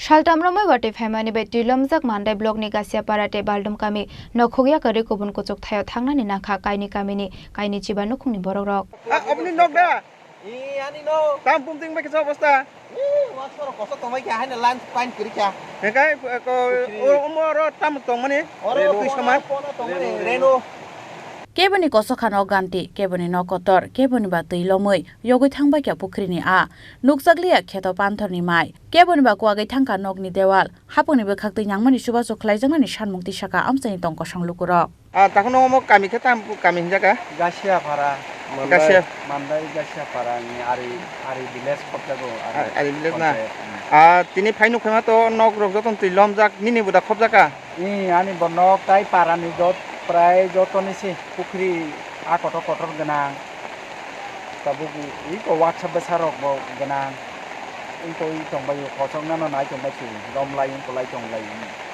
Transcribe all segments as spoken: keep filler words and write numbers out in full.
Saltam romwi watwi phaimani bai twi lomjak Mandai block ni Gasiapara tei Baldum kami nokhok yakarwi kubun kuchuk thaio thangnani nangkha kaini kamini kaini chiba nukhungni borokrok. Ah, oboni nok da? Ee, ani nok. Tam pumting bai kisa obostha? Ee, wasoro koso tongbai kha, haino line fine kwrwi kha. Hekai, ko, Pukhri. O, omo oro tam tongmani? Oro Reno. Twi pono, sama? Pono tongmani, Reno. Reno. Keboni kosokha nok ganti, keboni nok kotor, keboni ba twi lomwi, yogwi thangbai kha pukhrini a. Nukjakliya kheto panthorni mai. Keboni ba kuwagwi thangkha nokni dewal. Hapungni bwkhak twi nangmani chubachu khlaijaknani sanmung tisakha amchaini tong kosong lukurok. Ah, takhwno omo kami khe tam kami hinjakha? Gasia Phara. Gasia. Mandai Gasia Phara ni Ari, Ari village khobjago, Ari A-, Ari village na? Panchayat, mm. Ah, tini phai nukha ma to nok rok joto twi lomjak, nini bo da khobjakha? Ee, ani bo nok tai parani jot-, prai jotoni se pukhri a kotor kotor gwnang. Tabuk iko watsa bwsarok bo gwnang. Wngtwi tongbaio, kochoknano nai tongbai se, romlai wngkolai tonglai.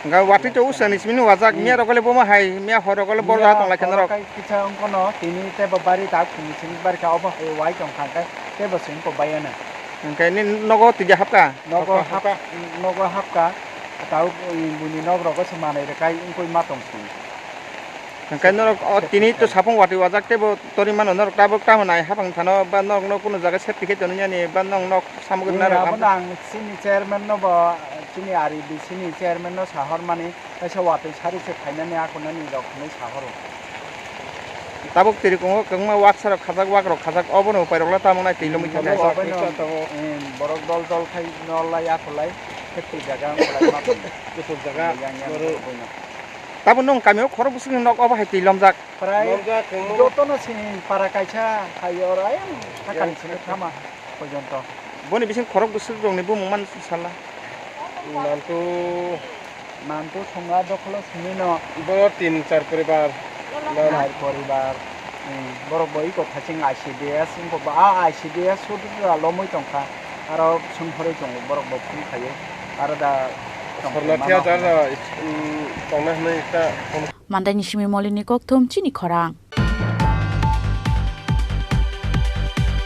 Hwnkhe watwi to usani simi wajak, hmm, miya rokole bomo hai, miya hor rokole bor miya jaga tonglai khe hor norok. Kai kisa wngkono, tini tebo bari tak phungni simi bari kha, obo hai wai tongkha khe tebo se wngko baiya na. Hwnkhe ni nogo twi hapkha? Nogo hap-, hapkha. Nogo hapkha, tau buini nok rogo se manai rwkai wngkoi ma tong se. Hwnkhe norok o tini to sapung watwi wajak teibo tori mano norok tabuk tamo nai hapang thano ba norokno kunu jaga safety khe tonwi yani ba norokno samung rwna rok abono ang chini chairman no bo chini R E B C ni chairman no sahor mani kaisa watwi sari se khainani akonani rok hinwi sahoro. Tabuk tirikungo kwbangma waksa rok khajak wak rok khajak obono upai rok la tamo nai twi lomwi thangkha. Obono, em, borok dol dol khai nolai akolai safety jaga wngkolai ma tong. Kusuk jaga. Yang yang borok. Tabuk nwng kamio khorok bwswk nok obo hai twi lomjak. Prai lomjak, kwbangma jotono sini para kaisa hai oro ayang sakani sini thama porjonto. Boni bising khorok bwswk rokni bumung man sala. Nantu. Nantu thongla dokholo sini no. Bo tin char poribar. Char poribar. Hmm, borok bo iko thaching I C D S, wngkha ba, a I C D S sudra lomwi tongkha, aro songkhorwi tongo, borok bo phone khaio, aro da Sornathi tongma ajar, no. Is-, um, tongna hwnwi ta phone. Mandaini simi Molini kokthum chini khorang.